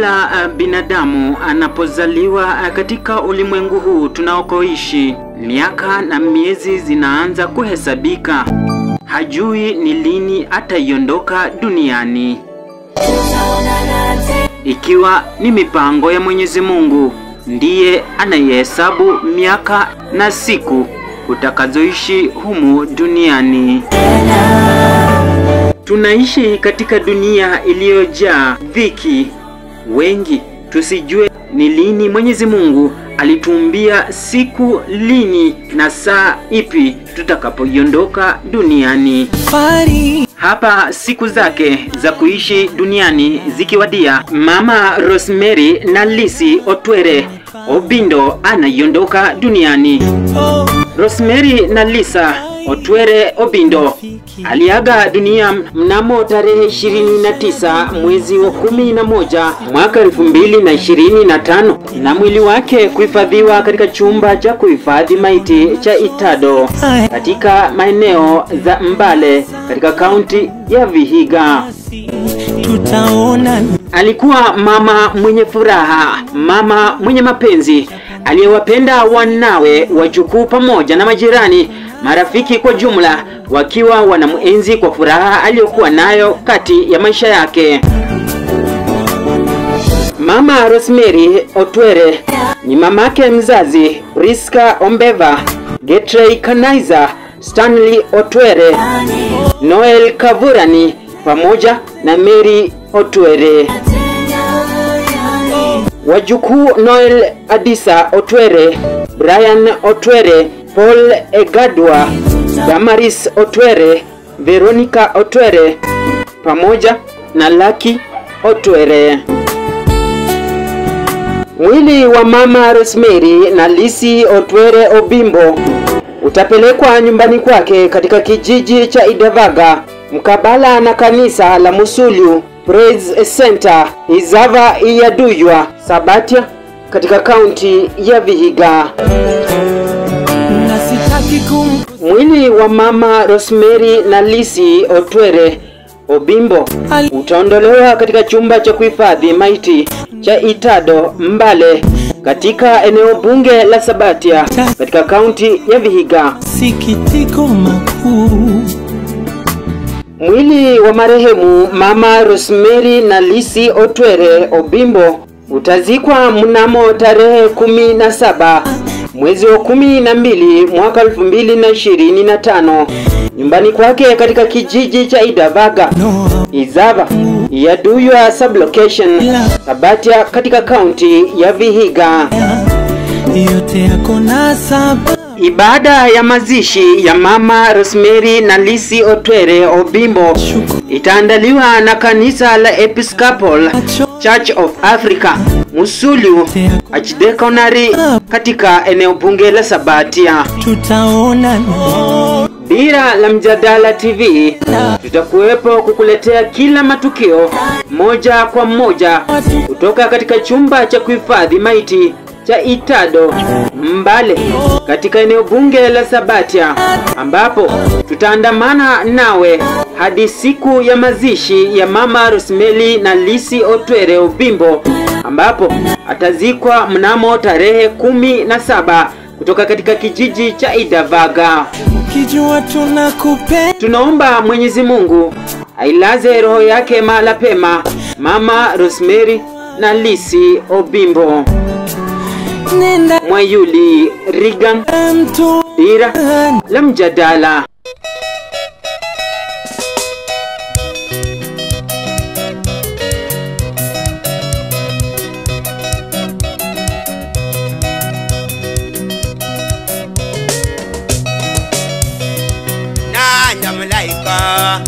Kila binadamu anapozaliwa katika ulimwengu huu tunaokoishi, miaka na miezi zinaanza kuhesabika. Hajui ni lini ataiondoka duniani. Ikiwa ni mipango ya Mwenyezi Mungu, ndiye anayehesabu miaka na siku utakazoishi humu duniani. Tunaishi katika dunia iliyojaa dhiki. Wengi tusijue ni lini Mwenyezi Mungu alituumbia, siku lini na saa ipi tutakapoiondoka duniani. Hapa siku zake za kuishi duniani zikiwadia, Mama Rosemary na Lisi Otwere Obindo anaiondoka duniani. Rosemary na Lisa Otwere Obindo aliaga dunia mnamo tarehe 29 mwezi wa 11 mwaka 2025, na mwili wake kuhifadhiwa katika chumba cha kuhifadhi maiti cha Itado katika maeneo za Mbale katika kaunti ya Vihiga. Alikuwa mama mwenye furaha, mama mwenye mapenzi, aliyewapenda wanawe, wajukuu pamoja na majirani, marafiki kwa jumla, wakiwa wanamuenzi kwa furaha aliyokuwa nayo kati ya maisha yake. Mama Rosemary Otwere ni mamake mzazi Priska Ombeva, Getrey Kanaiza, Stanley Otwere, Noel Kavurani pamoja na Mary Otwere. Wajukuu Noel Adisa Otwere, Brian Otwere, Paul Egadwa, Damaris Otwere, Veronica Otwere pamoja na Lucky Otwere. Mwili wa Mama Rosemary na Lisi Otwere Obimbo utapelekwa nyumbani kwake katika kijiji cha Idavaga mkabala na kanisa la Musulu Praise Center, Izava Iyaduywa, Sabatia katika kaunti ya Vihiga. Mwili wa Mama Rosemary na Lisi Otwere Obimbo utaondolewa katika chumba cha kuhifadhi maiti cha Itado Mbale katika eneo bunge la Sabatia katika kaunti ya Vihiga. Sikitiko makuu. Mwili wa marehemu Mama Rosemary na Lisi Otwere Obimbo utazikwa mnamo tarehe 17 mwezi wa 12 mwaka 2025 nyumbani kwake katika kijiji cha Idavaga, Izava, Iyaduywa sublocation, Sabatia katika kaunti ya Vihiga. Ibada ya mazishi ya Mama Rosemary na Lisi Otwere Obimbo itaandaliwa na kanisa la Episcopal Church of Africa Musulu Archdeaconry katika eneo bunge la Sabatia. Dira la Mjadala TV tutakuwepo kukuletea kila matukio moja kwa moja kutoka katika chumba cha kuhifadhi maiti cha Itado Mbale katika eneo bunge la Sabatia, ambapo tutaandamana nawe hadi siku ya mazishi ya Mama Rosemary na Lisi Otwere Obimbo, ambapo atazikwa mnamo tarehe 17 kutoka katika kijiji cha Idavaga. Tunaomba Mwenyezi Mungu ailaze roho yake mahala pema Mama Rosemary na Lisi Obimbo. Mwayuli Regan, Dira la Mjadala. Na nyamlaika.